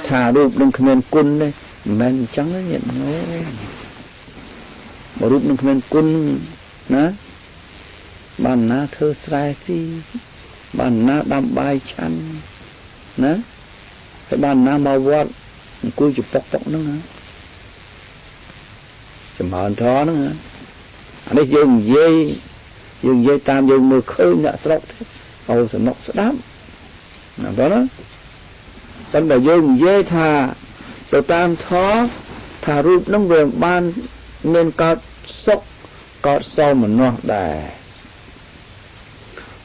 ថារូបនឹងគ្មានគុណទេមិនមែនអញ្ចឹងទេញាតិញោមបើរូបនឹងគ្មានគុណណាបានណាធ្វើស្រែស៊ីបានណាដាំបាយឆាន់ណាហើយបានណាមកវត្តអង្គុយចពុកពុកហ្នឹងណាចម្រើនធរហ្នឹងអានេះយើងនិយាយយើងនិយាយតាមយើងមើលឃើញអ្នកស្រុកទេអូសំណុកស្ដាប់ណាបងណាប៉ុន្តែយើងនិយាយថាទៅតាមធម៌ថារូបហ្នឹងវាបានមានកើតសុខកើតសោមនស្សដែរ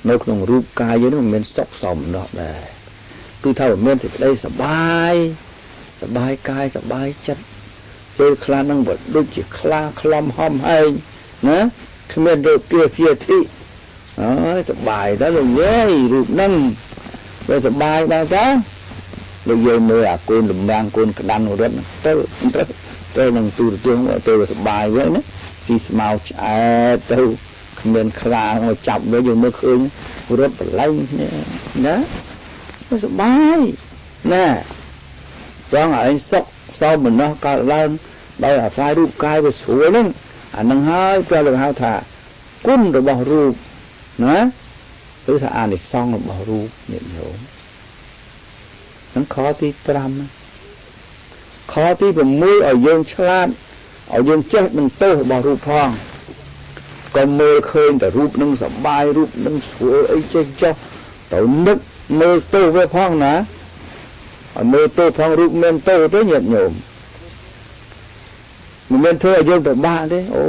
នៅក្នុងរូបកាយយើងហ្នឹងមានសុខសោមនស្សដែរគឺថាវាមានសេចក្តីសប្បាយសប្បាយកាយសប្បាយចិត្តពេលខ្លះហ្នឹងវាដូចជាខ្លាខ្លំហំហែងណាគ្មានរោគាជាធិអើយសប្បាយដល់លោកយាយរូបហ្នឹងវាសប្បាយដល់តើលោកយាយមើលអាកូនលំបាងកូនក្តាន់រត់ទៅទៅនឹងទូរទស្សន៍ទៅសប្បាយវិញណាទីស្មៅឆ្អែតទៅគ្មានខ្លាមកចាប់វាយើងមើលឃើញរត់បលែងគ្នាណាសប្បាយណាចង់ឲ្យសុខសោមនស្សកើតឡើងដោយអាស្រ័យរូបកាយវាស្រួលហ្នឹងអានឹងហើយព្រះលោកហៅថាគុណរបស់រូបណាឬថាអានិសង្សរបស់រូបញាតិញោមហ្នឹងខទី5ខទី6ឲ្យយើងឆ្លាតឲ្យយើងចេះនឹងទោសរបស់រូបផងកុំមើលឃើញតែរូបនឹងសប្បាយរូបនឹងស្រួលអីចេះចុះទៅនឹកមើលទោសវាផងណាឲ្យមើលទោសផងរូបមានទោសទេញាតិញោមមិនមែនធ្វើឲ្យយើងពិបាកទេអូ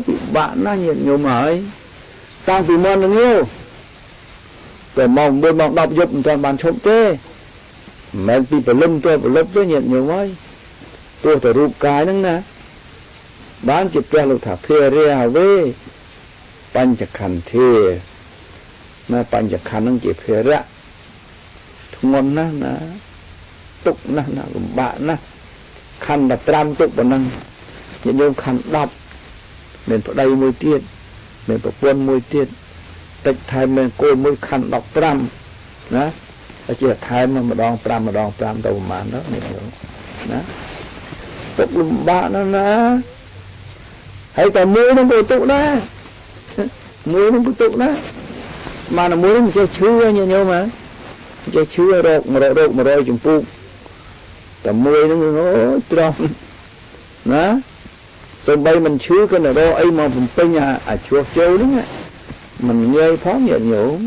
ពិបាកណាស់ញាតិញោមហើយតាំងពីមុននឹងងាវតែម៉ោង1ម៉ោង10យប់មិនទាន់បានឈប់ទេមិនមែនពីព្រលឹមទៅព្រលប់ទេញាតិញោមហើយទោះតែរូបកាយហ្នឹងណាបានជាព្រះលោកថាភារិហវេបញ្ចខន្ធាណាបញ្ចខណ្ឌហ្នឹងជាភារៈធ្ងន់ណាស់ណាទុកណាស់ណាលំបាកណាស់ខណ្ឌ15ទុកប៉ុណ្ណឹងញាតិញោមខណ្ឌ10មានប្តីមួយទៀតមានប្រពន្ធមួយទៀតតិចថែមមានកូនមួយខណ្ឌ15ណាតែជាថែមម្ដង5ម្ដង5ទៅប្រហែលទៅញាតិញោមណាទុកលំបាកណាស់ណាហើយតែមួយនឹងក៏ទុកដែរមួយនឹងក៏ទុកដែរស្មានតែមួយនឹងចេះឈឺញាតិញោមហ៎ចេះឈឺរោគ100រោគ100ចម្ពោះតែមួយនឹងអូត្រង់ណាសំបីមិនឈឺក៏រកអីមកបំពេញអាជ្រោះជើហ្នឹងមិនងាយផងញាតិញោម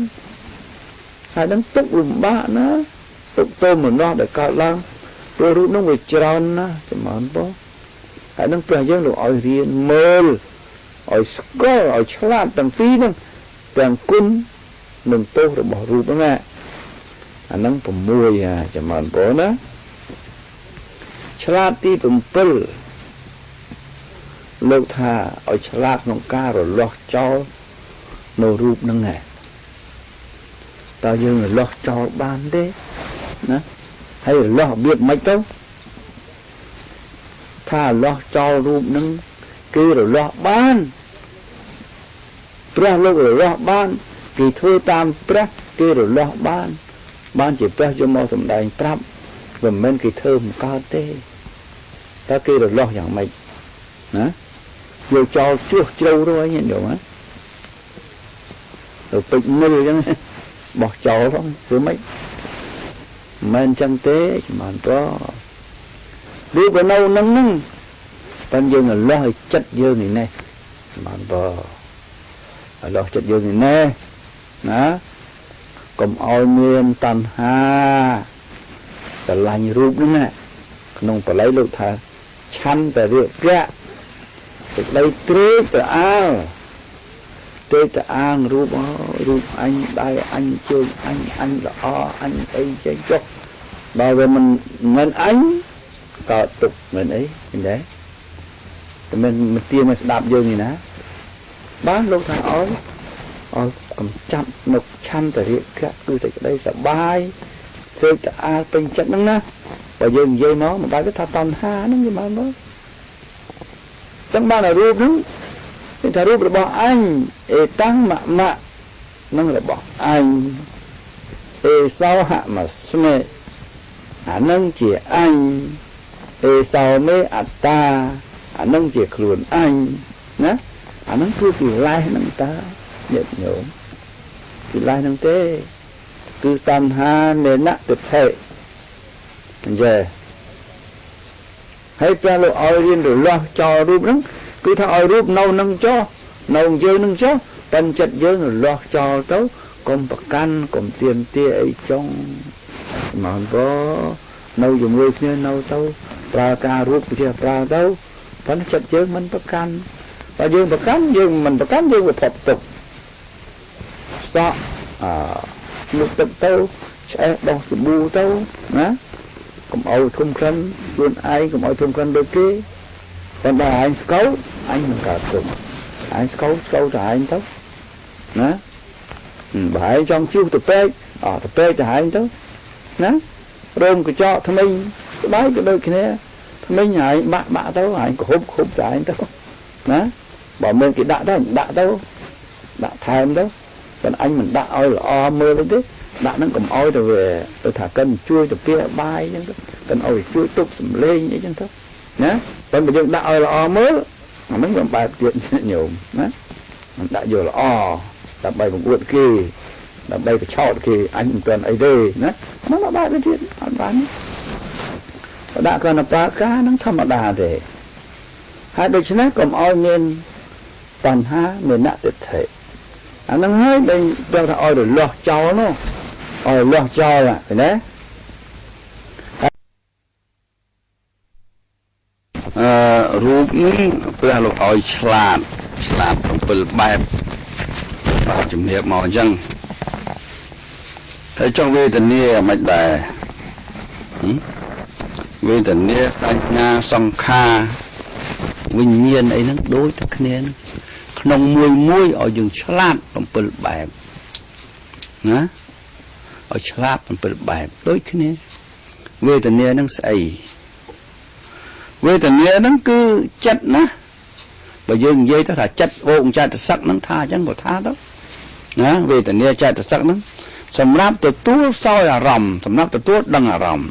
ហើយនឹងទុកលំបាកណាទុកទោមនស្សដែលកើតឡើងព្រោះរូបហ្នឹងវាច្រើនណាស់ចម្រើនបងហើយនឹងព្រះយើងលោកឲ្យរៀនមើលឲ្យស្គាល់ឲ្យឆ្លាតទាំងពីរហ្នឹងទាំងគុណនិងទោសរបស់រូបហ្នឹងណាអាហ្នឹង6ចម្រើនបងណាឆ្លាតទី7លោកថាឲ្យឆ្លាតក្នុងការរលាស់ចោលនៅរូបហ្នឹងណាតើយើងរលាស់ចោលបានទេណាហើយរលាស់របៀបម៉េចទៅថារលាស់ចោលរូបហ្នឹងគឺរលាស់បានព្រះលោករលាស់បានគេធ្វើតាមព្រះគេរលាស់បានបានជាព្រះយកមកសម្ដែងប្រាប់មិនមែនគេធ្វើមិនកើតទេតើគេរលាស់យ៉ាងម៉េចណាយកចោលជួសជ្រៅទៅហើយញាតិញោមហ៎ទៅពេជ្រនិលអញ្ចឹងបោះចោលផងធ្វើម៉េចមិនមែនអញ្ចឹងទេចម្រើនតរូបនៅនឹងហ្នឹងប៉ុន្តែយើងរលាស់ឲ្យចិត្តយើងនេះណែចម្រើនតរលាស់ចិត្តយើងនេះណែណាកុំឲ្យមានតណ្ហាស្រឡាញ់រូបហ្នឹងណាក្នុងបល័យលោកថាឆន្ទរាគៈសេចក្តីត្រេកត្រអាលត្រេកត្រអាងរូបរូបអញដៃអញជើងអញអញល្អអញអីចេះចុះបើវាមិនមែនអញក៏ទុកមិនអីឃើញទេតែមិនទាមកស្ដាប់យើងនេះណាបានលោកថាឲ្យកំចាត់នៅឆន្ទរាគៈគឺសេចក្តីសប្បាយត្រេកត្រអាលពេញចិត្តហ្នឹងណាបើយើងនិយាយមកមិនបែបថាតណ្ហាហ្នឹងគេមកមើលចឹងបានតែរូបហ្នឹងគេថារូបរបស់អញអេតាំងមមៈនឹងរបស់អញអេសោហមស្មេ អានឹងជាអញអេសោមេអត្តាអានឹងជាខ្លួនអញណាអានឹងគឺកិលេសហ្នឹងតាញាតិញោមកិលេសហ្នឹងទេគឺតណ្ហាមេនទិដ្ឋិអញ្ចឹងហើយព្រះលោកឲ្យរៀនរលាស់ចោលរូបហ្នឹងគឺថាឲ្យរូបនៅនឹងចុះនៅយើងនឹងចុះប៉ិនចិត្តយើងរលាស់ចោលទៅកុំប្រកាន់កុំទៀមទាអីចុងមកបើនៅជាមួយគ្នានៅទៅប្រើការរូបជាប្រើទៅប៉ុន្តែចិត្តយើងមិនប្រកាន់បើយើងប្រកាន់យើងមិនប្រកាន់យើងវាផុតទុកសក់អលុកទឹកទៅឆ្អេះដោះសាប៊ូទៅណាកុំឲ្យធំក្លិនខ្លួនឯងកុំឲ្យធំក្លិនដូចគេប៉ុន្តែឯងស្កូវអញមិនកើតទុកឯងស្កូវស្កូវតែឯងទៅណាបើឯងចង់ជួសទៅពេកអទៅពេកទៅឯងទៅណារោមកញ្ចក់ថ្មីស្បែកក៏ដូចគ្នាថ្មីឯងបាក់បាក់ទៅឯងក៏ហូបហូបតែឯងទៅណាបើមានគេដាក់ទៅដាក់ទៅដាក់ថែមទៅប៉ុន្តែអញមិនដាក់ឲ្យល្អមើលទេដាក់ហ្នឹងកុំឲ្យទៅវាទៅថាកិនជួយទៅពៀបាយអញ្ចឹងទៅកិនឲ្យជួយទប់សំលេងអីចឹងទៅណាប៉ុន្តែបើយើងដាក់ឲ្យល្អមើលអាហ្នឹងវាបែបទៀតញោមណាមិនដាក់យកល្អដើម្បីបង្អួតគេដើម្បីបញ្ឆោតគេអញមិនទាន់អីទេណាមកបែបទៀតអត់បានដាក់កណ្ណបាការហ្នឹងធម្មតាទេហើយដូច្នេះកុំឲ្យមានបញ្ហាមេនទិដ្ឋិអាហ្នឹងហើយដែលပြောថាឲ្យរលាស់ចោលនោះឲ្យលាស់ចោលឃើញទេរូបនេះព្រះលោកឲ្យឆ្លាតឆ្លាត7បែបបាទជំរាបមកអញ្ចឹងហើយចង់វេទនាមិនដែរវេទនាសញ្ញាសង្ខារវិញ្ញាណអីហ្នឹងដូចតែគ្នាក្នុងមួយមួយឲ្យយើងឆ្លាត7បែបណាឲ្យឆ្លាត7បែបដូចគ្នាវេទនាហ្នឹងស្អីវេទនាហ្នឹងគឺចិត្តណាបើយើងនិយាយទៅថាចិត្តអូងចេតសិកហ្នឹងថាអញ្ចឹងក៏ថាទៅណាវេទនាចេតសិកហ្នឹងសម្រាប់ទទួលសោយអារម្មណ៍សម្រាប់ទទួលដឹងអារម្មណ៍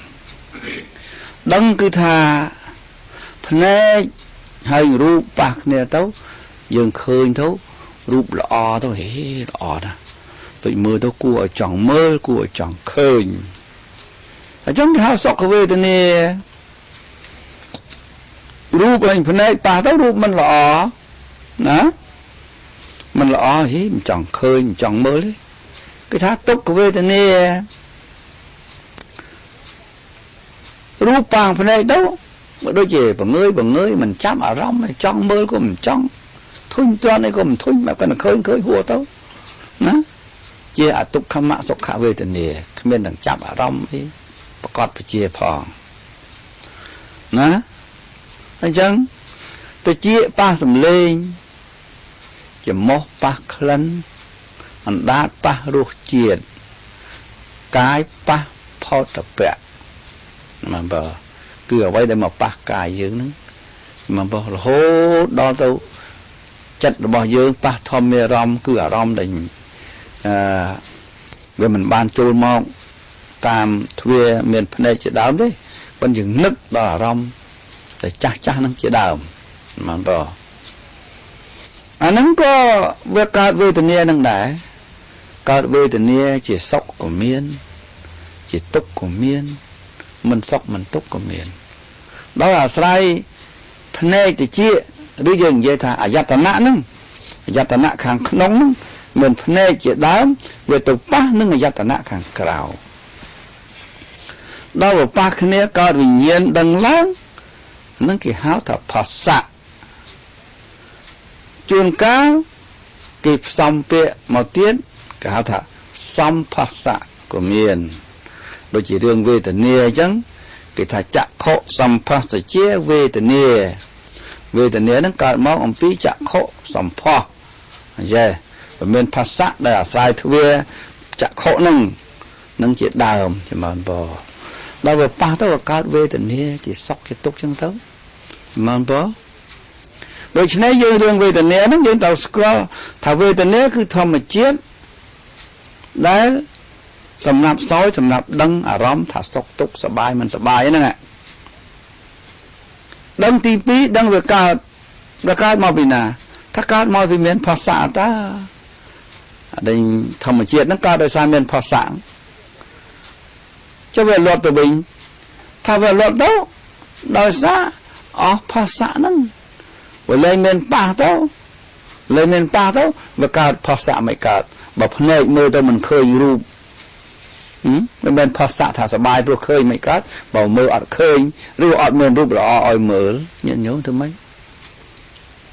ដឹងគឺថាភ្នែកហើយរូបប៉ះគ្នាទៅយើងឃើញទៅរូបល្អទៅហេល្អណាស់ដូចមើលទៅគួរឲ្យចង់មើលគួរឲ្យចង់ឃើញអញ្ចឹងគេហៅសុខវេទនារូបហើយភ្នែកប៉ះទៅរូបមិនល្អណាមិនល្អហីមិនចង់ឃើញមិនចង់មើលទេគេថាទុក្ខវេទនារូបប៉ះភ្នែកទៅដូចជាបង្ងើយបង្ងើយមិនចាប់អារម្មណ៍ចង់មើលក៏មិនចង់ធុញទ្រាន់អីក៏មិនធុញបែបគាត់ឃើញឃើញហួរទៅណាជាអទុក្ខមសុខវេទនាគ្មាននឹងចាប់អារម្មណ៍អីប្រកបពជាផងណាអញ្ចឹងទៅជាប៉ះសំលេងច្រមុះប៉ះក្លិនអណ្ដាតប៉ះរសជាតិកាយប៉ះផោតពៈណាបើគឺអ្វីដែលមកប៉ះកាយយើងហ្នឹងមកបើរហូតដល់ទៅចិត្តរបស់យើងប៉ះធម្មអារម្មណ៍គឺអារម្មណ៍ដែលវាមិនបានចូលមកតាមទ្វាមានភ្នែកជាដើមទេប៉ុន្តែយើងនឹកដល់អារម្មណ៍តែចាស់ចាស់ហ្នឹងជាដើមមិនបើអាហ្នឹងក៏វាកើតវេទនាហ្នឹងដែរកើតវេទនាជាសុខក៏មានជាទុក្ខក៏មានមិនសុខមិនទុក្ខក៏មានដោយអាស្រ័យភ្នែកតិចឬយើងនិយាយថាអយតនៈហ្នឹងអយតនៈខាងក្នុងហ្នឹងមិនភ្នែកជាដើមវាទៅប៉ះនឹងអយតនៈខាងក្រៅដល់វាប៉ះគ្នាកើតវិញ្ញាណដឹងឡើងហ្នឹងគេហៅថាផស្សៈជួនកាលគេផ្សំពាក្យមកទៀតគេហៅថាសម្ផស្សៈក៏មានដូចជារឿងវេទនាអញ្ចឹងគេថាចក្ខុសម្ផស្សជាវេទនាវេទនាហ្នឹងកើតមកអំពីចក្ខុសម្ផស្សអញ្ចឹងវាមានផស្សៈដែលអាស្រ័យទ្វាចក្ខុហ្នឹងនឹងជាដើមចម្រើនពរដល់វាប៉ះទៅវាកើតវេទនាជាសុខជាទុក្ខអញ្ចឹងទៅចម្រើនពរដូច្នេះយើងរឿងវេទនាហ្នឹងយើងត្រូវស្គាល់ថាវេទនាគឺធម្មជាតិដែល សម្រាប់សោយសម្រាប់ដឹងអារម្មណ៍ថាសុខទុក្ខសបាយមិនសបាយហ្នឹងដឹងទី2ដឹងវាកើតវាកើតមកពីណាថាកើតមកពីមានភាសាតាអដេញធម្មជាតិហ្នឹងកើតដោយសារមានភាសាចុះវាលត់ទៅវិញថាវាលត់ទៅដោយសារអស់ភាសាហ្នឹងវាលែងមានប៉ះទៅលែងមានប៉ះទៅវាកើតភាសាមិនកើតបើភ្នែកមើលទៅមិនឃើញរូបមិនមែនភាសាថាសបាយព្រោះឃើញមិនកើតបើមើលអត់ឃើញឬអត់មានរូបល្អឲ្យមើលញាតិញោមធ្វើម៉េច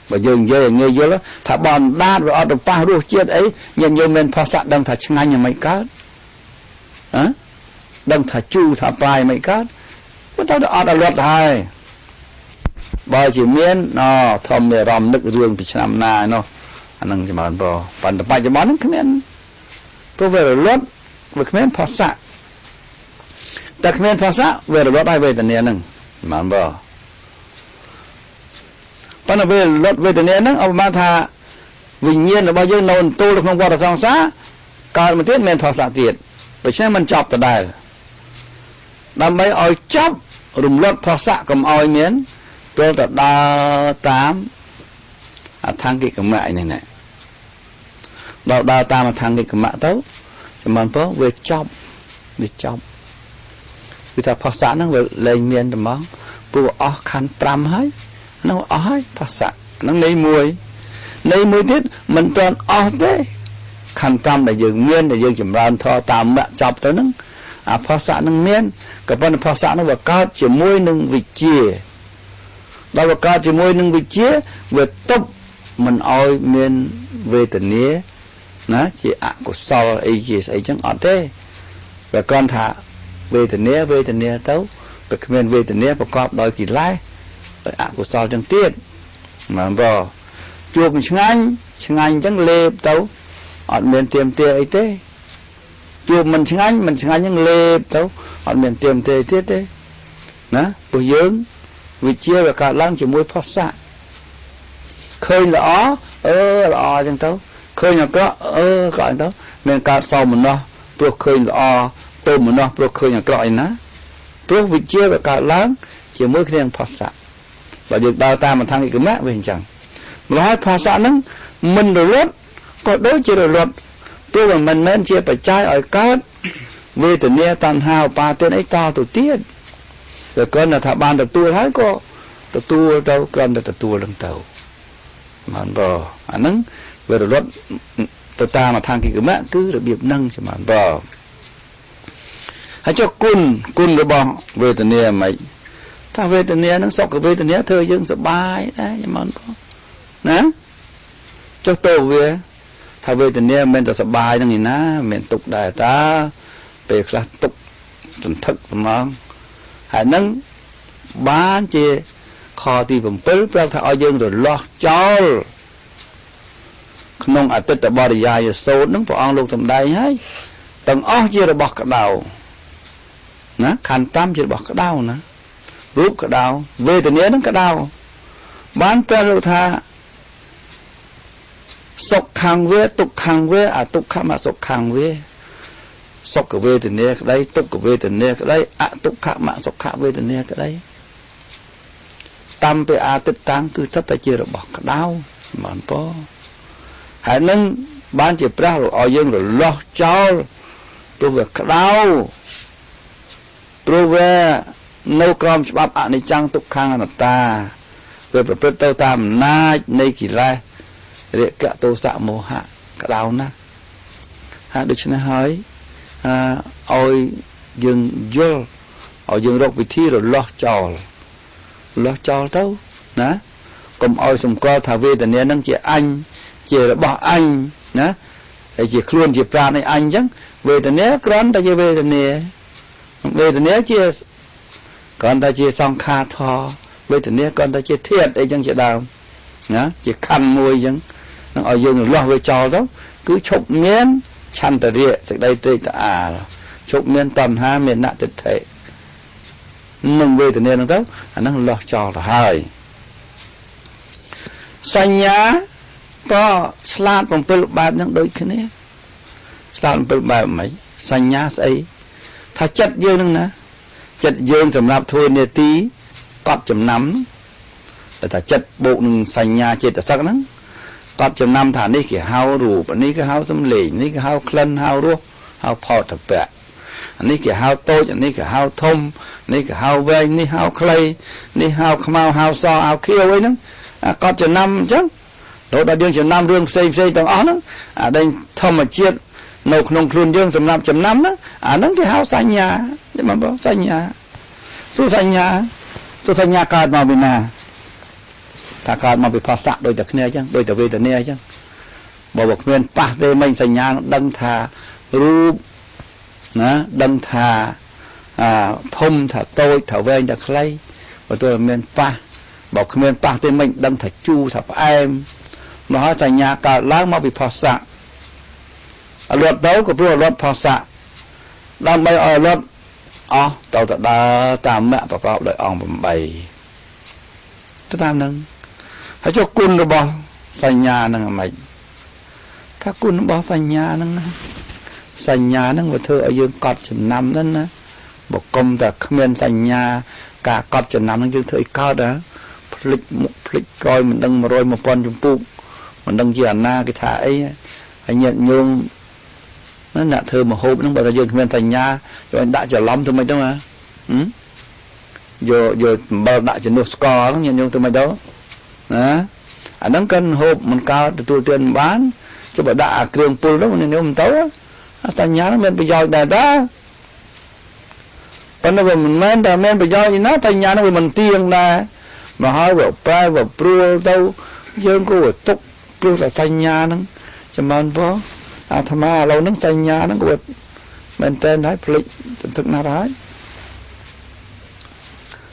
បើយើងនិយាយឲ្យងាយយល់ថាបើអណ្ដាតវាអត់ទៅប៉ះរសជាតិអីញាតិញោមមានភាសាដឹងថាឆ្ងាញ់យ៉ាងម៉េចកើតហ៎ដឹងថាជូរថាប្រៃមិនកើតមិនទៅអត់អលត់ហើយបើជាមានណធម្មអារម្មណ៍នឹករឿងពីឆ្នាំណានោះអានឹងចម្រើនប៉ុន្តែបច្ចុប្បន្នហ្នឹងគ្មានព្រោះវារលត់វាគ្មានភាសាតែគ្មានភាសាវារលត់ហើយវេទនាហ្នឹងបានបើប៉ុន្តែវារលត់វេទនាហ្នឹងអបបានថាវិញ្ញាណរបស់យើងនៅអន្ទូលក្នុងវដ្តសង្សារកើតមកទៀតមានភាសាទៀតដូច្នេះมันចប់ដដែលដើម្បីឲ្យចប់រំលត់ភាសាកុំឲ្យមានទល់តែដើរតាមអថង្គិកម្មៈនេះណាដល់ដើរតាមអថង្គិកម្មៈទៅចម្រើនពរវាចប់វាចប់គឺថាភាសាហ្នឹងវាលែងមានត្មងព្រោះអស់ខណ្ឌ5ហើយហ្នឹងអស់ហើយភាសាហ្នឹងន័យមួយន័យមួយទៀតមិនទាន់អស់ទេខណ្ឌ5ដែលយើងមានដែលយើងចម្រើនធម៌តាមមគ្គចប់ទៅហ្នឹងអាភាសាហ្នឹងមានក៏ប៉ុន្តែភាសាហ្នឹងវាកើតជាមួយនឹងវិជ្ជាដល់វាកើតជាមួយនឹងវិជ្ជាវាទប់មិនឲ្យមានវេទនាណាជាអកុសលអីជាស្អីចឹងអត់ទេវាគ្រាន់ថាវេទនាវេទនាទៅវាគ្មានវេទនាប្រកបដោយកិលេសដោយអកុសលចឹងទៀតមែនបើជួបឆ្ងាញ់ឆ្ងាញ់ចឹងលេបទៅអត់មានទៀមទាអីទេជួបមិនឆ្ងាញ់មិនឆ្ងាញ់ចឹងលេបទៅអត់មានទៀមទាអីទៀតទេណាព្រោះយើងវិជ្ជាវាកើតឡើងជាមួយភាសាឃើញល្អអឺល្អចឹងទៅឃើញអាក្រក់អឺក្រក់ចឹងទៅមានកើតសោមនស្សព្រោះឃើញល្អទោមនស្សព្រោះឃើញអាក្រក់ឯណាព្រោះវិជ្ជាវាកើតឡើងជាមួយគ្នានឹងភាសាបើយើងដើរតាមអថង្គិកម្មៈវាអញ្ចឹងម្ល៉េះហើយភាសាហ្នឹងមិនរលត់ក៏ដូចជារលត់ព្រោះវាមិនមែនជាបច្ច័យឲ្យកើតវេទនាតណ្ហាឧបាទានអីតទៅទៀតវាគ្រាន់តែថាបានទទួលហើយក៏ទទួលទៅគ្រាន់តែទទួលនឹងទៅបានបើអាហ្នឹងវារលត់ទៅតាមអថង្គិកម្មៈគឺរបៀបហ្នឹងចម្រើនបើហើយចុះគុណគុណរបស់វេទនាមិនថាវេទនាហ្នឹងសុខវេទនាធ្វើយើងសប្បាយដែរចម្រើនបើណាចុះទៅវាថាវេទនាមិនមែនតែសប្បាយហ្នឹងឯណាមានទុកដែរតាពេលខ្លះទុកសន្ធឹកហ្មងហើយហ្នឹងបានជាខទី7ប្រាប់ថាឲ្យយើងរលាស់ចោលក្នុងអតីតបរិយាយសូត្រហ្នឹងព្រះអង្គលោកសម្ដែងហើយទាំងអស់ជារបស់ក្តៅណាខណ្ឌ5ជារបស់ក្តៅណារូបក្តៅវេទនាហ្នឹងក្តៅបានព្រះលោកថាសុខខាងវាទុក្ខខាងវាអទុក្ខមសុខខាងវាសុខវេទនាក្តីទុក្ខវេទនាក្តីអទុក្ខមសុខវេទនាក្តីតាមពីអាទិតាំងគឺសុទ្ធតែជារបស់ក្តៅមិនពោហើយនឹងបានជាព្រះលោកឲ្យយើងរលាស់ចោលព្រោះវាក្តៅព្រោះវានៅក្រោមច្បាប់អនិច្ចំទុក្ខំអនត្តាវាប្រព្រឹត្តទៅតាមអំណាចនៃកិលេសរាគៈទោសៈមោហៈក្តៅណាស់ហើយដូច្នេះហើយឲ្យយើងយល់ឲ្យយើងរកវិធីរលាស់ចោលរលាស់ចោលទៅណាកុំឲ្យសម្គាល់ថាវេទនានឹងជាអញជារបស់អញណាហើយជាខ្លួនជាប្រាណនៃអញអញ្ចឹងវេទនាគ្រាន់តែជាវេទនាវេទនាជាគ្រាន់តែជាសង្ខារធម៌វេទនាគ្រាន់តែជាធាតុអីចឹងជាដើមណាជាខណ្ឌមួយអញ្ចឹងនឹងឲ្យយើងរលាស់វាចោលទៅគឺឈប់មានឆន្ទរៈសេចក្តីត្រេកត្រអាលឈប់មានតណ្ហាមានណទិដ្ឋិនឹងវេទនាហ្នឹងទៅអាហ្នឹងលាស់ចោលទៅហើយសញ្ញាក៏ឆ្លាត7បែបហ្នឹងដូចគ្នាឆ្លាត7បែបមិន សញ្ញាស្អីថាចិត្តយើងនឹងណាចិត្តយើងសម្រាប់ធ្វើនេតិកត់ចំណាំតែថាចិត្តបូកនឹងសញ្ញាចេតសិកហ្នឹងកត់ចំណាំថានេះគេហៅរូបនេះគេហៅសំឡេងនេះគេហៅក្លិនហៅរសហៅផោតពៈនេះគេហៅតូចនេះគេហៅធំនេះគេហៅវែងនេះហៅខ្លីនេះហៅខ្មៅហៅសហៅខៀវអីហ្នឹងកត់ចំណាំអញ្ចឹងរហូតដល់យើងចំណាំរឿងផ្សេងផ្សេងទាំងអស់ហ្នឹងអាដេញធម្មជាតិនៅក្នុងខ្លួនយើងសម្រាប់ចំណាំហ្នឹងអាហ្នឹងគេហៅសញ្ញាទេបងប្អូនសញ្ញាសួរសញ្ញាទោះសញ្ញាកើតមកពីណាថាកើតមកពីផស្សៈដូចតែគ្នាអញ្ចឹងដូចតែវេទនាអញ្ចឹងបើគ្មានប៉ះទេមិនសញ្ញាដឹងថារូបណាដឹងថាធំថាតូចថាវែងថាខ្លីបើទោះមានប៉ះបើគ្មានប៉ះទេមិនដឹងថាជូរថាផ្អែមមកហើយសញ្ញាកើតឡើងមកពីផស្សៈអលត់ទៅក៏ព្រោះអលត់ផស្សៈដើម្បីឲ្យអលត់អស់ទៅទៅដើរតាមមគ្គប្រកបដោយអង្គ8ទៅតាមហ្នឹងហើយចុះគុណរបស់សញ្ញាហ្នឹងហ្មងថាគុណរបស់សញ្ញាហ្នឹងណាសញ្ញាហ្នឹងវាធ្វើឲ្យយើងកត់ចំណាំហ្នឹងណាបើកុំតែគ្មានសញ្ញាការកត់ចំណាំហ្នឹងយើងធ្វើឲ្យកើតហ៎ភ្លេចមុខភ្លេចក្រោយមិនដឹង100 1000ចម្ពោះមិនដឹងជាអាណាគេថាអីហើយញាតិញោមណាអ្នកធ្វើមហូបហ្នឹងបើថាយើងគ្មានសញ្ញាចូលដាក់ច្រឡំធ្វើម៉េចទៅហ៎យកយកអំបិលដាក់ជំនួសស្ករហ្នឹងញាតិញោមធ្វើម៉េចទៅណាអាហ្នឹងកិនហូបមិនកើតទទួលទានមិនបានចុះបើដាក់អាគ្រឿងពុលទៅញាតិញោមមិនទៅសញ្ញាហ្នឹងមានប្រយោជន៍ដែរតាប៉ុន្តែវាមិនមែនតែមានប្រយោជន៍ឯណាសញ្ញាហ្នឹងវាមិនទៀងដែរមកហើយវាប្រែវាព្រួលទៅយើងគួរទុកព្រោះតែសញ្ញាហ្នឹងចម្រើនផងអាត្មាឥឡូវហ្នឹងសញ្ញាហ្នឹងក៏មែនតើហើយភ្លេចសន្ធឹកណាស់ហើយ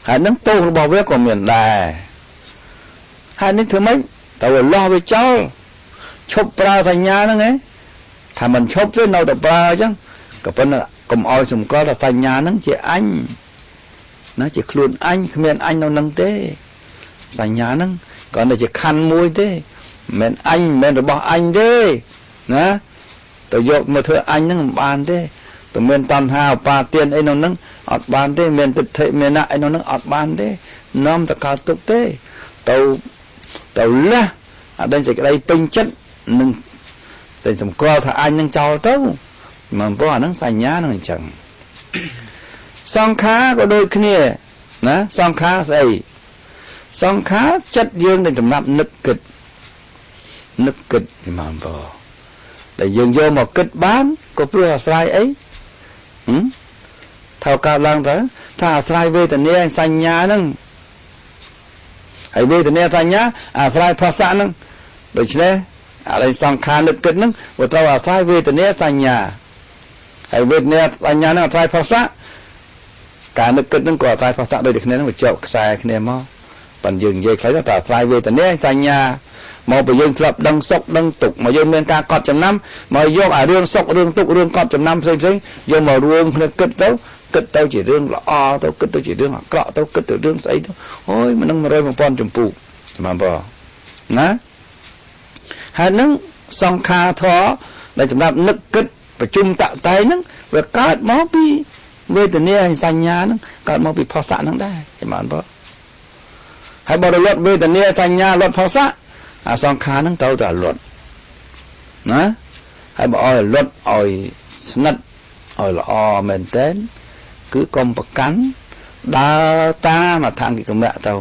ហើយហ្នឹងទោសរបស់វាក៏មានដែរហើយនេះធ្វើម៉េចត្រូវឲ្យលោះវាចោលឈប់ប្រើសញ្ញាហ្នឹងឯងថាមិនឈប់ទេនៅតែប្រើអញ្ចឹងក៏ប៉ុន្តែកុំឲ្យសម្គាល់ថាសញ្ញាហ្នឹងជាអញណាជាខ្លួនអញគ្មានអញនៅនឹងទេសញ្ញាហ្នឹងគ្រាន់តែជាខណ្ឌមួយទេមិនមែនអញមិនមែនរបស់អញទេណាទៅយកមកធ្វើអញហ្នឹងមិនបានទេទៅមានតណ្ហាឧបាទានអីនៅហ្នឹងអត់បានទេមានទិដ្ឋិមានៈអីនៅហ្នឹងអត់បានទេនាំតែកើតទុកទេទៅទៅលះអត់ដឹងសេចក្តីពេញចិត្តនឹងតែសម្គាល់ថាអញនឹងចោលទៅមិនព្រោះអាហ្នឹងសញ្ញាហ្នឹងអញ្ចឹងសង្ខារក៏ដូចគ្នាណាសង្ខារស្អីសង្ខារចិត្តយើងនឹងសម្រាប់នឹកគិតនឹកគិតពីមកបងដែលយើងយកមកគិតបានក៏ព្រោះអាស្រ័យអីថាកើតឡើងទៅថាអាស្រ័យវេទនាសញ្ញាហ្នឹងហើយវេទនាសញ្ញាអាស្រ័យផស្សៈហ្នឹងដូច្នេះអាឡែងសង្ខារនឹកគិតហ្នឹងវាត្រូវអាស្រ័យវេទនាសញ្ញាហើយវេទនាសញ្ញាហ្នឹងអាស្រ័យផស្សៈការនឹកគិតហ្នឹងក៏អាស្រ័យផស្សៈដូចតែគ្នាហ្នឹងវាជាប់ខ្សែគ្នាមកប៉ុន្តែយើងនិយាយខ្លីថាអាស្រ័យវេទនាសញ្ញាមកបើយើងធ្លាប់ដឹងសុខដឹងទុក្ខមកយើងមានការកត់ចំណាំមកយកអារឿងសុខរឿងទុក្ខរឿងកត់ចំណាំផ្សេងផ្សេងយកមករួមគ្នាគិតទៅគិតទៅជារឿងល្អទៅគិតទៅជារឿងអាក្រក់ទៅគិតទៅរឿងស្អីទៅអូយមិននឹង100 1000ចម្ពោះសម្រាប់បងណាហើយនឹងសង្ខារធម៌ដែលសម្រាប់នឹកគិតប្រជុំតតែងហ្នឹងវាកើតមកពីវេទនាហើយសញ្ញាហ្នឹងកើតមកពីផស្សៈហ្នឹងដែរសម្រាប់បងហើយបើរលត់វេទនាសញ្ញាលត់ផស្សៈអាសង្ខារហ្នឹងត្រូវតែលត់ណាហើយបើឲ្យលត់ឲ្យស្និទ្ធឲ្យល្អមែនទែនគឺកុំប្រកាន់ដើរតាមអថង្គិកមៈទៅ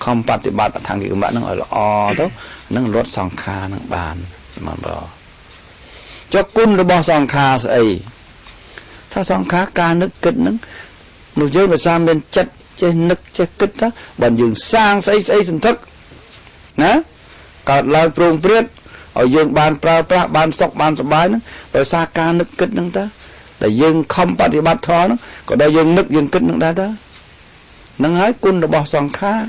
ខំបប្រតិបត្តិអថង្គិកមៈហ្នឹងឲ្យល្អទៅនឹងលត់សង្ខារហ្នឹងបានមកបងចុះគុណរបស់សង្ខារស្អីថាសង្ខារការនឹកគិតហ្នឹងនោះយើងបើសាមានចិត្តចេះនឹកចេះគិតថាបើយើងសាងស្អីស្អីសន្ធឹកណាកើតឡើងព្រោងព្រាតឲ្យយើងបានប្រើប្រាស់បានសុខបានសប្បាយហ្នឹងដោយសារការនឹកគិតហ្នឹងតាដែលយើងខំបប្រតិបត្តិធម៌ហ្នឹងក៏ដោយយើងនឹកយើងគិតហ្នឹងដែរតាហ្នឹងហើយគុណរបស់សង្ខារ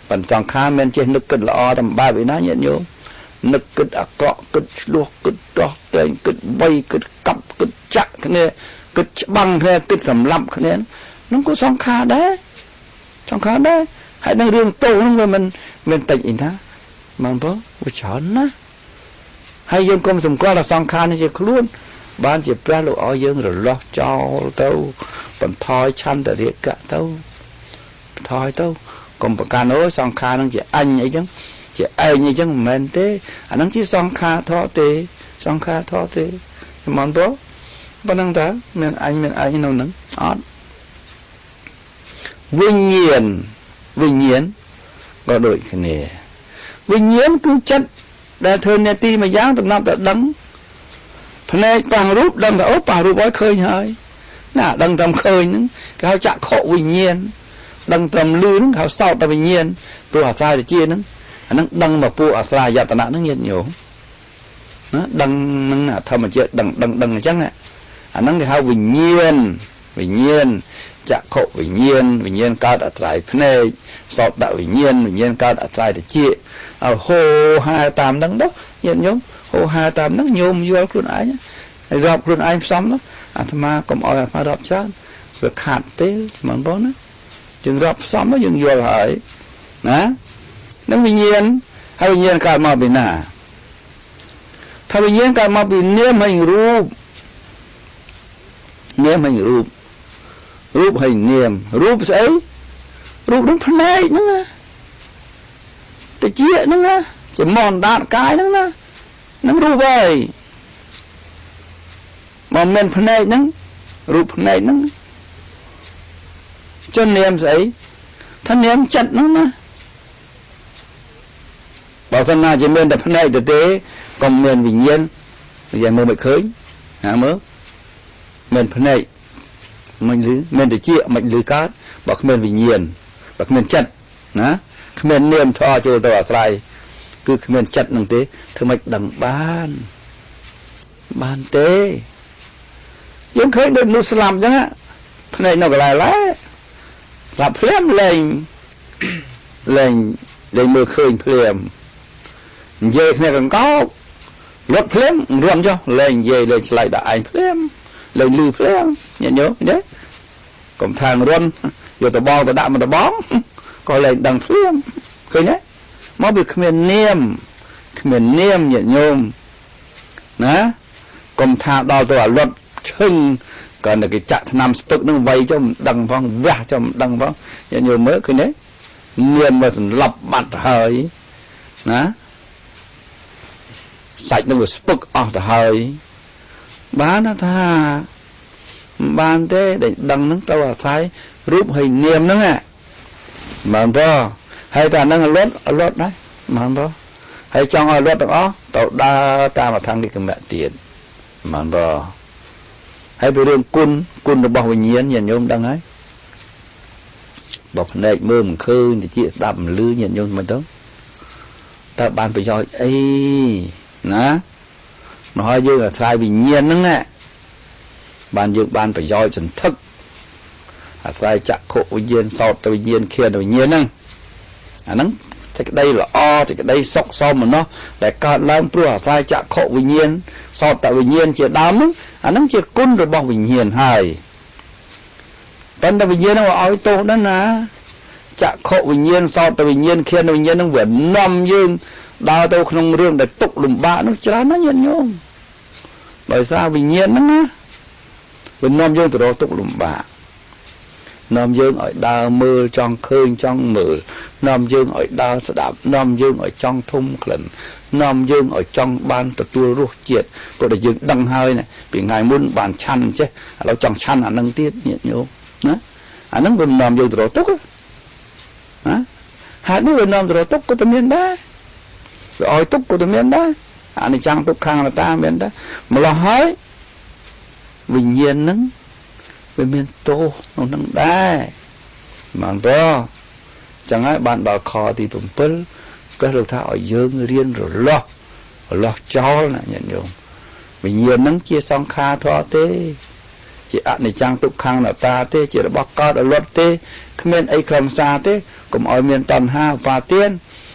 ប៉ុន្តែសង្ខារមិនចេះនឹកគិតល្អតាមបែបឯណាញាតិញោមនឹកគិតអាក្រក់គិតឆ្លោះគិតទាស់តែងគិតវៃគិតកាប់គិតចាក់គ្នាគិតច្បាំងគ្នាគិតសម្លាប់គ្នាហ្នឹងក៏សង្ខារដែរសង្ខារដែរហើយនឹងរឿងទោសហ្នឹងវាមិនមានតិចអីណាបងប្អូនវាច្រើនណាស់ហើយយើងកុំសម្គាល់ថាសង្ខារនេះជាខ្លួន បានជាព្រះលោកឲ្យយើងរលាស់ចោលទៅបន្ថយឆន្ទរាគៈទៅបន្ថយទៅកុំប្រកាន់អូសង្ខារនឹងជាអញអីចឹងជាឯងអីចឹងមិនមែនទេអានឹងជាសង្ខារធម៌ទេសង្ខារធម៌ទេមិនព្រោះប៉ុណ្ណឹងតើមានអញមានឯងនៅនឹងអត់វិញ្ញាណវិញ្ញាណក៏ដូចគ្នាវិញ្ញាណគឺចិត្តដែលធ្វើនេតិមួយយ៉ាងតំណប់តែដឹងភ្នែកប៉ះរូបដឹងថាអូប៉ះរូបឲ្យឃើញហើយណាដឹងត្រឹមឃើញហ្នឹងគេហៅចក្ខុវិញ្ញាណដឹងត្រឹមលឺហ្នឹងគេហៅសោតវិញ្ញាណព្រោះអាស្រ័យតិចហ្នឹងអាហ្នឹងដឹងមកពួកអាស្រ័យយតនៈហ្នឹងញាតិញោមណាដឹងហ្នឹងធម្មជាតិដឹងដឹងដឹងអញ្ចឹងអាហ្នឹងគេហៅវិញ្ញាណវិញ្ញាណចក្ខុវិញ្ញាណវិញ្ញាណកើតអាស្រ័យភ្នែកសោតវិញ្ញាណវិញ្ញាណកើតអាស្រ័យតិចឲ្យហូហែតាមហ្នឹងទៅញាតិញោមហូហែតាមហ្នឹងញោមយល់ខ្លួនឯងហើយរាប់ខ្លួនឯងផ្សំទៅអាត្មាកុំឲ្យអាត្មារាប់ច្រើនវាខាតពេលហ្មងបងណាយើងរាប់ផ្សំទៅយើងយល់ហើយណានឹងវិញ្ញាណហើយវិញ្ញាណកើតមកពីណាថាវិញ្ញាណកើតមកពីនាមហើយរូបនាមហើយរូបរូបហើយនាមរូបស្អីរូបនឹងភ្នែកហ្នឹងណាតិចហ្នឹងណាចំអណ្ដាតកាយហ្នឹងណានឹងរូបហើយមកមានភ្នែកហ្នឹងរូបភ្នែកហ្នឹងចុះនាមស្អីថានាមចិត្តហ្នឹងណាបើសិនណាជាមានតែភ្នែកទៅទេកុំមានវិញ្ញាណវិញ្ញាណមើលមិនឃើញណាមើលមានភ្នែកមិនលឺមានតិចមិនលឺកើតបើគ្មានវិញ្ញាណបើគ្មានចិត្តណាគ្មាននាមធម៌ចូលទៅអាស្រ័យគឺគ្មានចិត្តនឹងទេធ្វើម៉េចដឹងបានបានទេយើងឃើញដូចមនុស្សស្លាប់អញ្ចឹងភ្នែកនៅកន្លែងឡើយស្លាប់ភ្លាមលែងលែងលែងមើលឃើញភ្លាមនិយាយគ្នាកង្កោបលត់ភ្លាមរំចុះលែងនិយាយលែងឆ្លើយដល់ឯងភ្លាមលែងលឺភ្លាមញាតិញោមទេកុំថាងរន់យកតបងទៅដាក់មកតបងក៏លែងដឹងភ្លាមឃើញទេមកវាគ្មាននាមគ្មាននាមញាតិញោមណាកុំថាដល់ទៅអាលត់ឈឹងក៏តែគេចាក់ថ្នាំស្ពឹកនឹងវៃចុះមិនដឹងផងវះចុះមិនដឹងផងញាតិញោមមើលឃើញទេនាមមកសន្លប់បាត់ទៅហើយណាសាច់នឹងវាស្ពឹកអស់ទៅហើយបានថាមិនបានទេដែលដឹងហ្នឹងត្រូវអាស្រ័យរូបហើយនាមហ្នឹងបានទេហើយតែអាហ្នឹងលត់លត់ដែរបានទេហើយចង់ឲ្យលត់ទាំងអស់ត្រូវដើរតាមអថង្គិកមៈទៀតបានទេហើយពីរឿងគុណគុណរបស់វិញ្ញាណញាតិញោមដឹងហើយបើភ្នែកមើលមិនឃើញតិចស្ដាប់មិនឮញាតិញោមមិនទៅតើបានប្រយោជន៍អីណាមកហើយយើងអាស្រ័យវិញ្ញាណហ្នឹងណាបានយើងបានប្រយោជន៍សន្ធឹកអាស្រ័យចក្ខុវិញ្ញាណសោតវិញ្ញាណឃានវិញ្ញាណហ្នឹងអាហ្នឹងសេចក្តីល្អសេចក្តីសុខសោមនស្សដែលកើតឡើងព្រោះអាស្រ័យចក្ខុវិញ្ញាណសោតវិញ្ញាណជាដើមហ្នឹងអាហ្នឹងជាគុណរបស់វិញ្ញាណហើយប៉ុន្តែវិញ្ញាណហ្នឹងឲ្យទោសដែរណាចក្ខុវិញ្ញាណសោតវិញ្ញាណឃានវិញ្ញាណហ្នឹងវានាំយើងដើរទៅក្នុងរឿងដែលទុកលំបាកនោះច្រើនណាស់ញាតិញោមដោយសារវិញ្ញាណហ្នឹងណាវានាំយើងទៅរកទុកលំបាកនាំយើងឲ្យដើរមើលចង់ឃើញចង់មើលនាំយើងឲ្យដើរស្ដាប់នាំយើងឲ្យចង់ធំក្លិននាំយើងឲ្យចង់បានទទួលរសជាតិព្រោះតែយើងដឹងហើយណាពីថ្ងៃមុនបានឆាន់ចេះឥឡូវចង់ឆាន់អានឹងទៀតញាតិញោមណាអានឹងវានាំយើងទៅរកទុកណាហេតុនេះវានាំទៅរកទុកក៏តែមានដែរវាឲ្យទុកក៏តែមានដែរអនិច្ចំទុក្ខំអនត្តាមានដែរម្ល៉េះហើយវិញ្ញាណហ្នឹងវាមានទោសក្នុងហ្នឹងដែរបានព្រោះចឹងហើយបានដល់ខទី7ព្រះលោកថាឲ្យយើងរៀនរលាស់រលាស់ចោលណាញាតិញោមវិញ្ញាណហ្នឹងជាសង្ខារធម៌ទេជាអនិច្ចំទុក្ខំអនត្តាទេជារបស់កើតអលត់ទេគ្មានអីខ្លឹមសារទេកុំឲ្យមានតណ្ហាឧបាទាន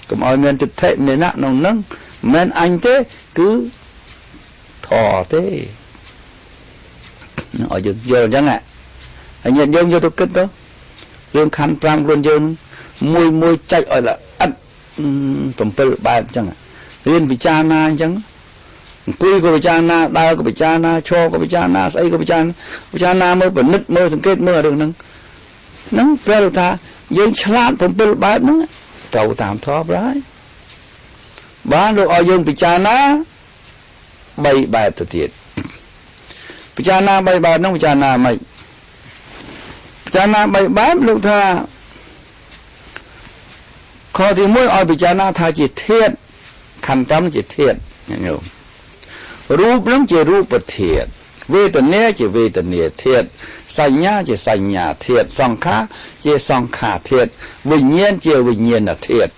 កុំឲ្យមានទិដ្ឋិមានៈក្នុងហ្នឹងមិនមែនអញទេគឺធម៌ទេឲ្យយើងយល់អញ្ចឹងហើយញាតិយើងយកទៅគិតទៅរឿងខណ្ឌ5ខ្លួនយើងមួយមួយចែកឲ្យល្អិត7បែបអញ្ចឹងរៀនពិចារណាអញ្ចឹង អង្គុយក៏ពិចារណាដើរក៏ពិចារណាឈរក៏ពិចារណាស្អីក៏ពិចារណាពិចារណាមើលពិនិត្យមើលសង្កេតមើលរឿងហ្នឹងហ្នឹងប្រែថាយើងឆ្លាត7បែបហ្នឹងត្រូវតាមធម៌ហើយបានលោកឲ្យយើងពិចារណា3បែបទៅទៀតពិចារណា3បែបហ្នឹងពិចារណាម៉េចពិចារណា3បែបលោកថាខទី1ឲ្យពិចារណាថាជាធាតុខណ្ឌ5ជាធាតុញោមរូបនឹងជារូបធាតុវេទនាជាវេទនាធាតុសញ្ញាជាសញ្ញាធាតុសង្ខារជាសង្ខារធាតុវិញ្ញាណជាវិញ្ញាណធាតុ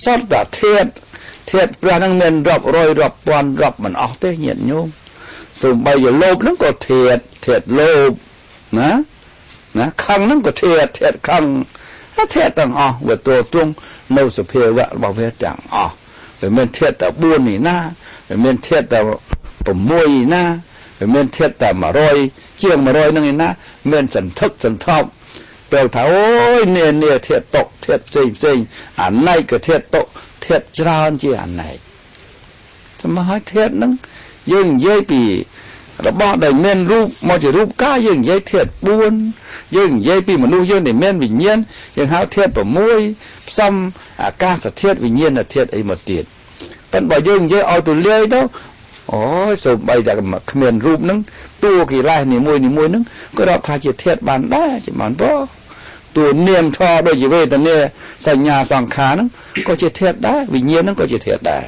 សត្វតាធាតុធាតុព្រះនឹងមានរាប់រយរាប់ពាន់រាប់មិនអស់ទេញាតិញោមសូម្បីជាលោភនឹងក៏ធាតុធាតុលោភណាណាខឹងនឹងក៏ធាតុធាតុខឹងធាតុទាំងអស់វាទទួលទងនៅសភាវៈរបស់វាទាំងអស់វាមានធាតុតែ4នេះណាវាមានធាតុតែ6ណាវាមានធាតុតែ100ជាង100ហ្នឹងឯណាមានសន្ធឹកសន្ធាប់ពេលថាអូយនានាធាតុតុធាតុផ្សេងផ្សេងអណែកធាតុតុធាតុច្រើនជាអណែកតែមកឲ្យធាតុហ្នឹងយើងនិយាយពីរបស់ដែលមានរូបមកជារូបកាយយើងនិយាយធាតុ4យើងនិយាយពីមនុស្សយើងដែលមានវិញ្ញាណយើងហៅធាតុ6ផ្សំអាកាសធាតុវិញ្ញាណធាតុអីមកទៀតប៉ុន្តែបើយើងនិយាយឲ្យទូលាយទៅអូយសូម្បីតែគ្មានរូបហ្នឹងតួកិលេសនីមួយនីមួយហ្នឹងក៏រាប់ថាជាធាតុបានដែរចាំបានបងតួនាមធម៌ដូចជាវេទនាសញ្ញាសង្ខារហ្នឹងក៏ជាធាតុដែរវិញ្ញាណហ្នឹងក៏ជាធាតុដែរ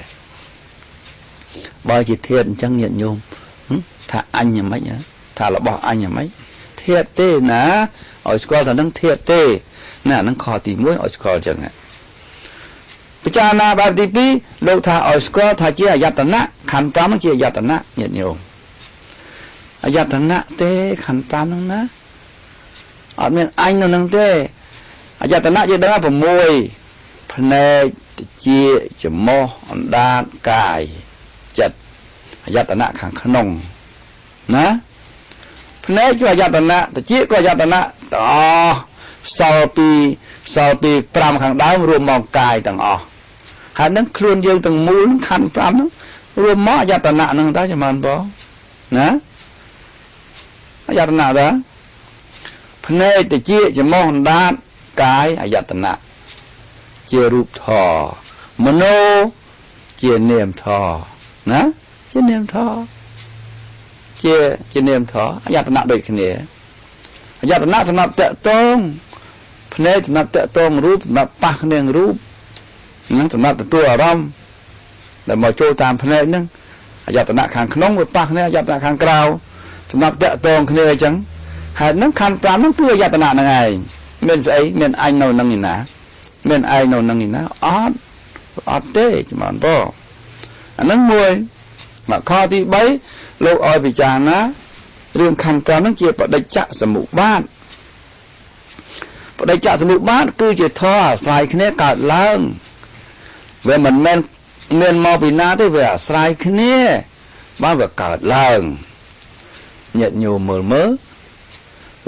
បើជាធាតុអញ្ចឹងញាតិញោមថាអញយ៉ាងម៉េចថារបស់អញយ៉ាងម៉េចធាតុទេណាឲ្យស្គាល់ថានឹងធាតុទេណាហ្នឹងខទី1ឲ្យស្គាល់អញ្ចឹងពិចារណាបែបទី2លោកថាឲ្យស្គាល់ថាជាអយតនៈខណ្ឌ5ហ្នឹងជាអយតនៈញាតិញោមអយតនៈទេខណ្ឌ5ហ្នឹងណាអត់មានអញនៅហ្នឹងទេអយតនៈយើងដឹង6ភ្នែកតិចច្រមុះអណ្ដាតកាយចិត្តអយតនៈខាងក្នុងណាភ្នែកក៏អយតនៈតិចក៏អយតនៈទាំងអស់សល់ពី5ខាងដើមរួមមកកាយទាំងអស់ហើយនឹងខ្លួនយើងទាំងមូលខណ្ឌ5ហ្នឹងរួមមកអយតនៈហ្នឹងតើចាំបានបងណាអយតនៈតើភ្នែកតិចច្រមុះអណ្ដាតកាយអយតនៈជារូបធម៌មโนជានាមធម៌ណាជានាមធម៌ជានាមធម៌អយតនៈដូចគ្នាអយតនៈសម្រាប់តកតងភ្នែកសម្រាប់តកតងរូបសម្រាប់ប៉ះគ្នារូបនឹងសម្រាប់ទទួលអារម្មណ៍ដែលមកចូលតាមភ្នែកហ្នឹងអយតនៈខាងក្នុងវាប៉ះគ្នាអយតនៈខាងក្រៅសម្រាប់តកតងគ្នាអញ្ចឹងហេតុហ្នឹងខណ្ឌ5ហ្នឹងគឺអយតនៈហ្នឹងឯងមានស្អីមានអញនៅហ្នឹងឯណាមានឯងនៅហ្នឹងឯណាអត់អត់ទេចាំបានបងអាហ្នឹងមួយមកខទី3លោកឲ្យពិចារណារឿងខណ្ឌ5ហ្នឹងជាបដិច្ចសមុបាទបដិច្ចសមុបាទគឺជាធម៌អាស្រ័យគ្នាកើតឡើងវាមិនមែនមានមកពីណាទេវាអាស្រ័យគ្នាបានវាកើតឡើងញាតិញោមមើលមើល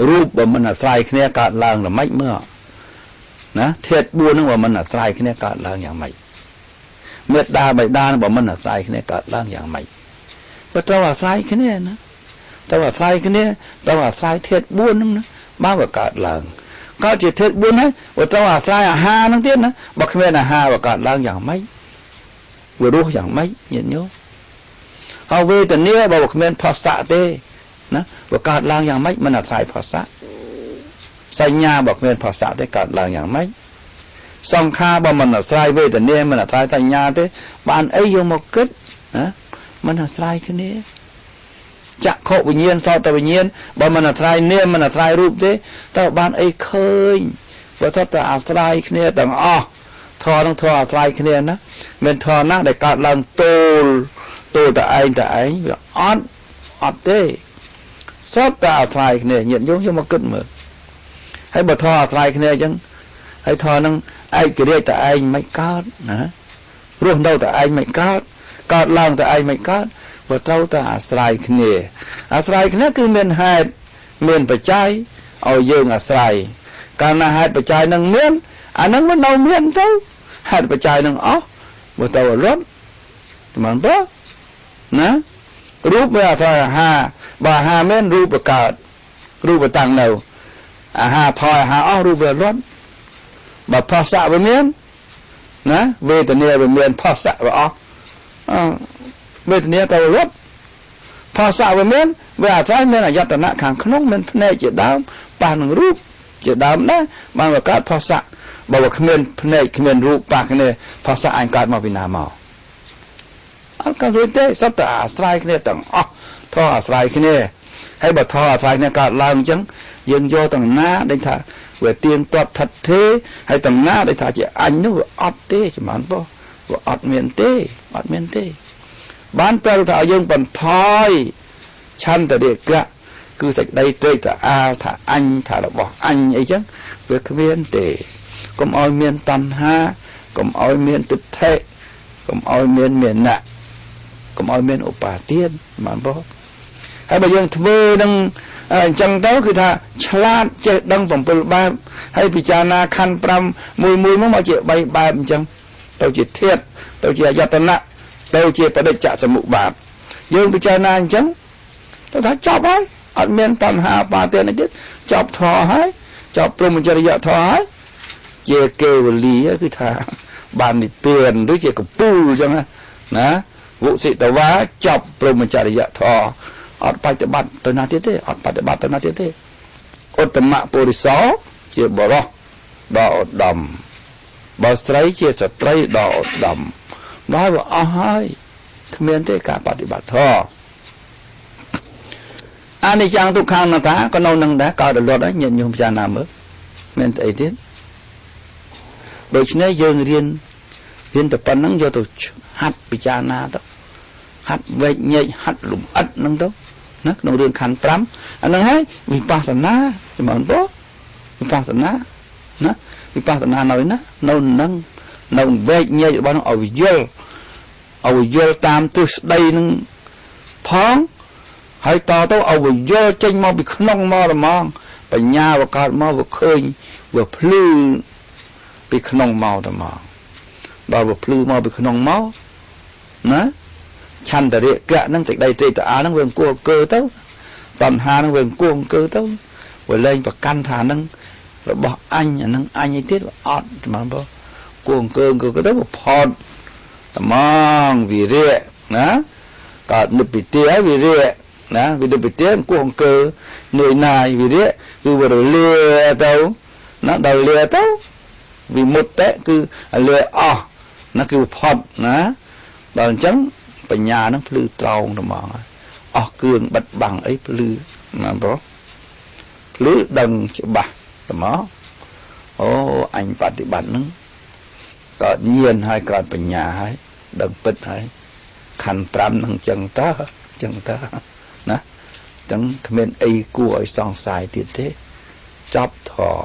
រូបបើមិនអាស្រ័យគ្នាកើតឡើងល្មិចមើលណាធាតុ4ហ្នឹងបើមិនអាស្រ័យគ្នាកើតឡើងយ៉ាងម៉េចមេត្តាបិតាបើមិនអាស្រ័យគ្នាកើតឡើងយ៉ាងម៉េចបើត្រូវអាស្រ័យគ្នាណាត្រូវអាស្រ័យគ្នាត្រូវអាស្រ័យធាតុ4ហ្នឹងណាបានវាកើតឡើងកើតជាធាតុ4ហើយបើត្រូវអាស្រ័យអាហារហ្នឹងទៀតណាបើគ្មានអាហារវាកើតឡើងយ៉ាងម៉េចវារស់យ៉ាងម៉េចញាតិញោមហើយវេទនាបើគ្មានផស្សៈទេណាវាកើតឡើងយ៉ាងម៉េចមិនអាស្រ័យផស្សៈសញ្ញាបើគ្មានផស្សៈទេកើតឡើងយ៉ាងម៉េចសង្ខារបើមិនអាស្រ័យវេទនាមិនអាស្រ័យសញ្ញាទេបានអីយកមកគិតណាមិនអាស្រ័យគ្នាចក្ខុវិញ្ញាណសោតវិញ្ញាណបើមិនអាស្រ័យនាមមិនអាស្រ័យរូបទេតើបានអីឃើញបើថាតែអាស្រ័យគ្នាទាំងអស់ធម៌នឹងធម៌អាស្រ័យគ្នាណាមានធម៌ណាដែលកើតឡើងទោលទោលតែឯងតែឯងវាអត់អត់ទេសតតែអាស្រ័យគ្នាញាតិញោមយកមកគិតមើលហើយបើធម៌អាស្រ័យគ្នាអញ្ចឹងហើយធម៌នឹងឯករាជ្យតែឯងមិនកើតណារស់នៅតែឯងមិនកើតកើតឡើងតែឯងមិនកើតបើត្រូវតែអាស្រ័យគ្នាអាស្រ័យគ្នាគឺមានហេតុមានបច្ច័យឲ្យយើងអាស្រ័យកាលណាហេតុបច្ច័យនឹងមានអានឹងមិននៅមានទៅហេតុបច្ច័យនឹងអស់បើទៅរត់មិនបើ ណារូបវាអាស្រ័យអាហារបើអាហារមានរូបកើតរូបតាំងនៅអាហារថយអាហារអស់រូបវារត់បើផស្សៈវាមានណាវេទនាវាមានផស្សៈវាអស់វេទនាទៅរត់ផស្សៈវាមានវាអាស្រ័យមានអយតនៈខាងក្នុងមានភ្នែកជាដើមប៉ះនឹងរូបជាដើមណាបានវាកើតផស្សៈបើវាគ្មានភ្នែកគ្មានរូបប៉ះគ្នាផស្សៈអញកើតមកពីណាមកអត់កើតរួចទេសុទ្ធតែអាស្រ័យគ្នាទាំងអស់ធေါ်អាស្រ័យគ្នាហើយបើធေါ်អាស្រ័យគ្នាកើតឡើងអញ្ចឹងយើងយកទាំងណាដែលថាវាទៀងទាត់ថិតទេហើយទាំងណាដែលថាជាអញនោះវាអត់ទេចម្រើនពោះវាអត់មានទេអត់មានទេបានប្រែថាឲ្យយើងបន្ថយឆន្ទរិកៈគឺសេចក្តីត្រេកត្រអាលថាអញថារបស់អញអីចឹងវាគ្មានទេកុំឲ្យមានតណ្ហាកុំឲ្យមានទិដ្ឋិកុំឲ្យមានមានៈកុំឲ្យមានឧបាទានបានបងហើយបើយើងធ្វើនឹងអញ្ចឹងទៅគឺថាឆ្លាតចេះដឹង7បែបហើយពិចារណាខណ្ឌ5មួយមួយមកជា3បែបអញ្ចឹងទៅជាធាតុទៅជាអយតនៈទៅជាបដិច្ចសមុបាទយើងពិចារណាអញ្ចឹងទៅថាចប់ហើយអត់មានតណ្ហាបាទានអីទៀតចប់ធម៌ហើយចប់ព្រហ្មចរិយធម៌ហើយជាកេវលីគឺថាបាននិព្វានឬជាកពូលអញ្ចឹងណាវុសិតវាចប់ព្រហ្មចរិយធម៌អត់បប្រតិបត្តិទៅណាទៀតទេអត់បប្រតិបត្តិទៅណាទៀតទេឧត្តមពុរិសោជាបរោះដ៏ឧត្តមបើស្រីជាស្ត្រីដ៏ឧត្តមដល់វាអស់ហើយគ្មានទេការបប្រតិបត្តិធម៌អនិច្ចំទុក្ខអនត្តាក៏នៅនឹងដែរកើតរលត់ហើយញាតិញោមពិចារណាមើលមានស្អីទៀតដូច្នេះយើងរៀនតែប៉ុណ្្នឹងយកទៅហាត់ពិចារណាទៅហាត់វែកញែកហាត់លំអិតហ្នឹងទៅណាក្នុងរឿងខណ្ឌ5អាហ្នឹងហើយវិបស្សនាចម្រើនពោវិបស្សនាណាវិបស្សនានៅណានៅនឹងនៅវែកញែករបស់ហ្នឹងឲ្យយល់ឲ្យយល់តាមទិសដីហ្នឹងផងហើយតទៅឲ្យយល់ចេញមកពីក្នុងមករហ្មងបញ្ញាវាកើតមកវាឃើញវាភ្លឺពីក្នុងមកតែហ្មងដល់វាភ្លឺមកពីក្នុងមកណាឆន្ទរិកៈហ្នឹងសេចក្តីត្រេកត្រអាលហ្នឹងវាអង្គអង្គើទៅតណ្ហាហ្នឹងវាអង្គអង្គើទៅវាលែងប្រកាន់ថាហ្នឹងរបស់អញអាហ្នឹងអញឯទៀតវាអត់ហ្មងបងគួអង្គើអង្គើទៅវាផុតត្មងវិរៈណាកើតនិព្វិទាហើយវិរៈណាវិនិព្វិទាអង្គអង្គើនឿយណាយវិរៈគឺវារលាទៅណាដល់លាទៅវិមុតតិគឺលាអស់ណាគឺផុតណាដល់អញ្ចឹងបញ្ញាហ្នឹងភ្លឺត្រង់ត្មងអស់គ្រឿងបិទបាំងអីភ្លឺណាបងភ្លឺដឹងច្បាស់ត្មងអូអញបប្រតិបត្តិហ្នឹងកើតញាណហើយកើតបញ្ញាហើយដឹងពិតហើយខណ្ឌ5ហ្នឹងចឹងតើចឹងតើណាចឹងគ្មានអីគួរឲ្យសង្ស័យទៀតទេចប់ធរ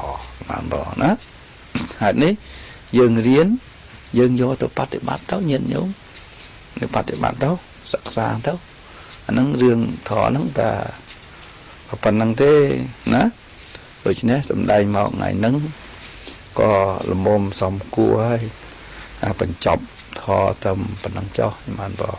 បានបងណាហេតុនេះយើងរៀនយើងយកទៅបប្រតិបត្តិទៅញាតិញោមទៅបប្រតិបត្តិទៅសិក្សាទៅអាហ្នឹងរឿងធរហ្នឹងតែប៉ុណ្្នឹងទេណាដូច្នេះសំដែងមកថ្ងៃហ្នឹងក៏ល្មមសំគួរហើយបញ្ចប់ធរត្រឹមប៉ុណ្្នឹងចុះបានបង